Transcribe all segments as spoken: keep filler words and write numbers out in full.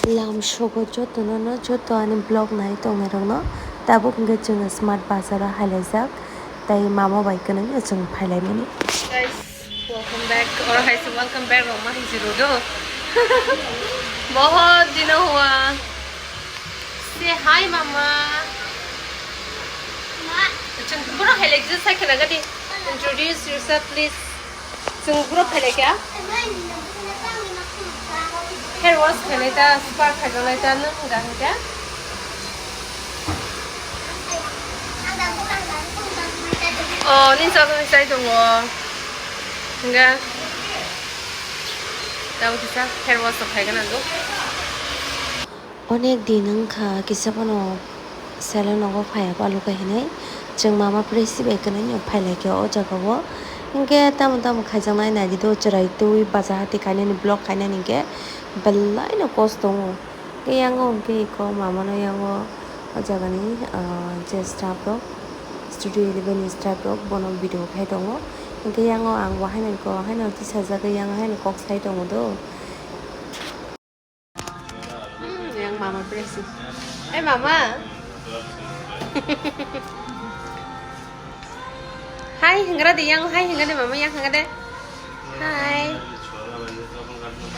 Lam sogo jotono no, joto ani vlog nai tongnai rokno tabuk hwnkhe chwng smart bazar o hailaijak, tei mama bai kwrwngno chwng phailaimani. Guys, welcome back. Oro hai se welcome back rok ma hinwi rw do. Bahut din hua. Say hi, mama. Chwng buro hai lek jisa khna gadi. Introduce yourself, please. Chwng buro phai lek ya. Hair wash khainai ta, spa khaijaknai ta, nwng hwnka hwnkhe? Oh, nini chajak chai tongo. Hwnkhe tabuk kisa hair wash rok khaigana do. Onek din wngkha kisa phano salon nogo phaiya baluka hinwi. Chwng mama presi bai kwnaino phailaikha o jagao. Hinkhe tamo tamo khaijaknai naidi do, chwrai twi baja hati khainani vlog khainani hinkhe belaino kos tongo. Hinkhe yango hinkhe iko mamano yango o jagani, ah, je staff rok, Studio Eleven ni staff rok bono video khai tongo. Hinkhe yango ang bo haino iko haino tisajagwi yang haino kok sai tongo do. Hmm, yang mama presi. Eh, mama. Hai hwngra de, yang hai hwngra de, mama, yang hwngra de. Hai.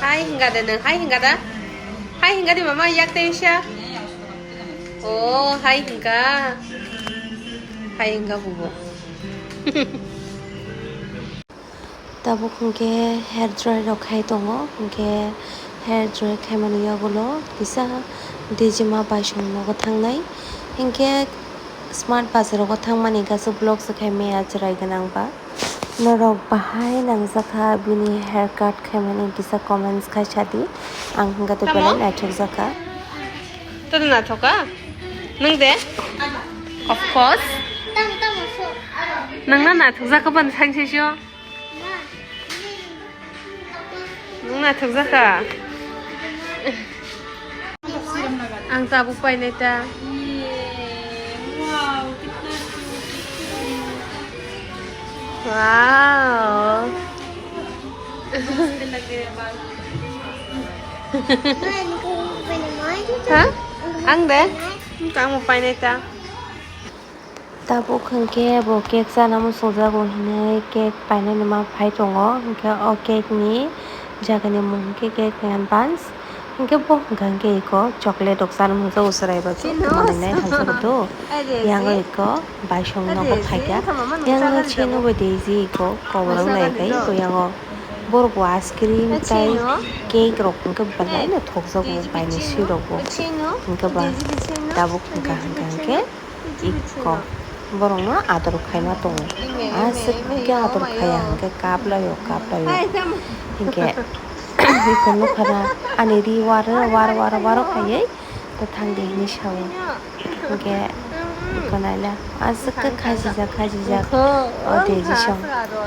Hai hwngra de, nang hai hwngra da. Hai hwngra de, mama, yak te usia. Oh, hai hwngra. Hai hwngra bubo. Tabuk hwnkhe hair dry rok khai tongo, hwnkhe hair dry khaimani yagulo kisa Dejima baisong nogo thangnai, hwnkhe Smart Bazar rogo thangmani kaisa vlog se khai maya chwrai gwnang ba. Norok bahai nangjakha bini hair cut khaimani kisa comments khai sadi, ang hwnkhe to belai naithok jakha. Tamo? Tamo naithok kha? Nwng de? Of course. Tamo, tamo, so. Nwng na naithok jakha ban thang sisio. Nwng naithok jakha. Ang tabuk painai ta. Wow. Ha? Ang de? Ang painai ta. Tabuk hwnkhe bo cake chana muchungjago hinwi cake painani ma phai tongo, hwnkhe o cake ni jagani mung hwnkhe cake ni advance, hwnkhe bo hwnkha hwnkhe eko chocolate rok chana muchungjago chwrai bai manwi nai hamjago do. Yango eko baisong nogo phaikha, yango chini bo Daisy eko koborok naikhai eko yango borok bo ice cream tei cake rok hwnkhe belai no thokjago baini swi rok bo, hwnkhe ba tabuk hwnkha hwnkha hwnkhe. Ikko borokno ador khaima tongo. Aswk khe ador khaiya hwnkhe kap laio, kap laio. Hinkhe ikko nukha na ani ri waro, waro, waro, waro khaiwi ta thang di hinwi sao. Hinkhe ikko naila aswk khe khajijak, khajijak o Daisy song.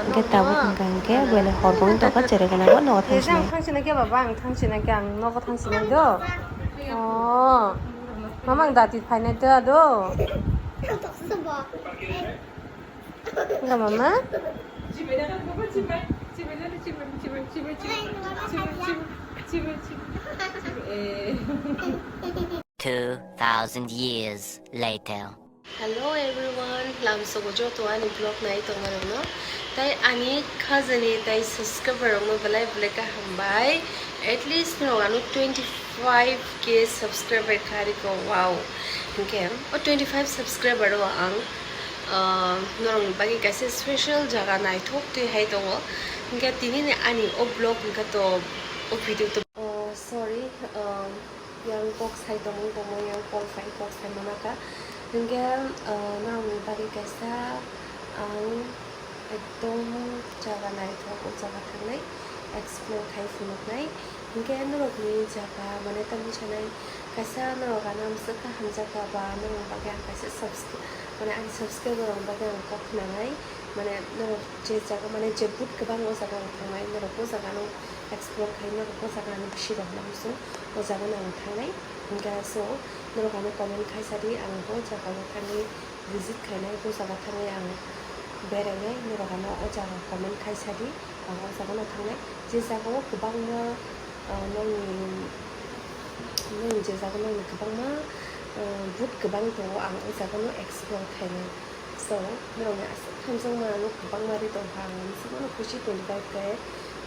Hinkhe tabuk hwnkha hinkhe belai hor bo wng tongkha, cherai gwnang bo nogo thang sinai. Thang sinai khe baba, ang thang sinai khe, ang nogo thang sinai do. Oh. Mama, ang dati phainai ta do. Ga mama? Two thousand years later. Hello everyone, lamsogo joto ani vlog nai tongmarokno. Tai ani khajani tai subscriber rokno belai belai khe hambai. At least norok ano twenty five K subscriber khariko, wow. Hinkhe o twenty five subscriber o ang, ah, norokni bagwi kaisa special jaga naithok twi hai tongo. Hinkhe tini ni ani o vlog hinkhe to o video to, oh, sorry, um, yang kok sai tongmung tongmung yang call phai kok sai manakha. Hinkhe, ah, norokni bagwi kaisa ang ekdom jaga naithok, o jaga thangnai explore khai phunuknai. Hinkhe norokni jaga mane tamo sanai kaisa norok ano amswk kha hamjakha ba norokni bagwi ang kaisa subscri-, mane ani subscriber rokni bagwi ang kok khnanai. Mane norok je jaga mane je boot kwbang o jaga ang thangnai, norok o jaga no explore khai norok o jaga ano bisi rohorna muchung o jaga no ang thangnai. Hinkhe so norok ano comment khai sadi, ang bo jaga o thangwi visit khainai, bo jaga thangwi ang berainai, norok ano o jaga comment khai sadi, ang o jaga no thangnai. Je jaga o kwbangma, ah, nokni Je jaga no kwbangma, uh, but kwbang tongo, ang o jaga no explore khainai. So, norokni aswk hamjakma ano kwbangma ri tongkha, ang sabo no khusi twenty-five K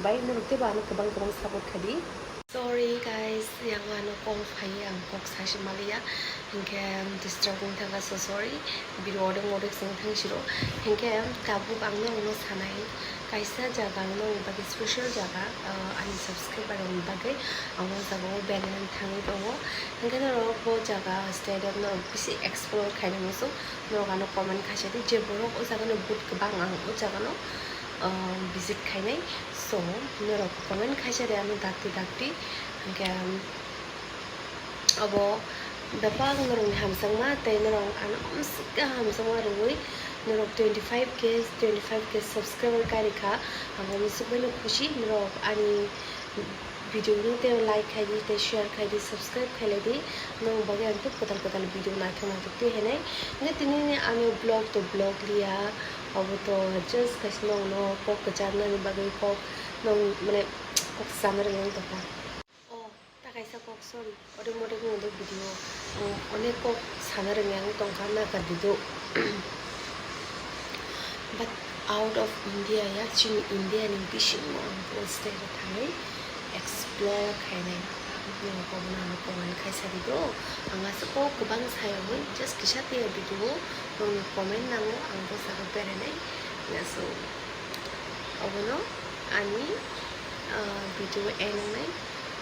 bai norok teibo ano kwbang kwbang support khaidi. Sorry guys, yang ano call phaiwi ang kok saisi maliya, hinkhe disturbing thangkha, so sorry. Video odek modek song thang siro, hinkhe tabuk ang norokno sanai. Kaisa jaga ang nokni bagwi special jaga, ah, ani subscriber rokni bagwi ang o jaga o beraina thangwi tongo. Hinkhe norok bo jaga stadium norok bisi explore khaina muchung, norok ano comment khaisa di je borok o jaga no but kwbang ang o jaga no, ah, visit khainai. So norok comment khaisa di ano dakti dakti hinkhe, um, Abo bebak norokni hamjakma tei norok ano amswk khe hamjakma rwui norok twenty-five K, twenty-five K subscriber karikha. Ang amswk bai no khusi, norok ani video no tei like khaidi tei share khaidi subscribe khailaidi. Norok bagwi ang tei kwtal kwtal video naithok naithok twi hinai. Hwnkhe tini ani vlog to vlog liya, abo to just kaisa norokno kok kwcharnani bagwi kok nong mane kok sana rwngwi tongkha. Oh, ta kaisa kok, sorry. Ode mode kung do video. Oh, onek kok sana rwngya ang tongkha na ka dido. But out of India ya, chini India ni bisingo ang post de thangwi explore khainai. Nokbo na comment khaisa dido. Ang asa kok kwbang sayawui just kisa tiya video. Nokni comment nango ang bo saka berenai. Ya so. Obono ani, ah, video end wngnai.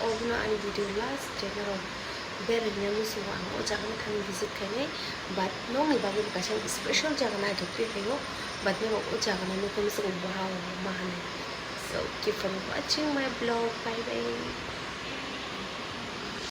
Obono ani video last je norok beraina muchungo ang o jaga no thangwi visit khainai, but nokni bagwi bo kaisa special jaga naithok twi phaio, but norok o jaga no nukui muchungo wow ma hinwi. So keep on watching my vlog, bye bye.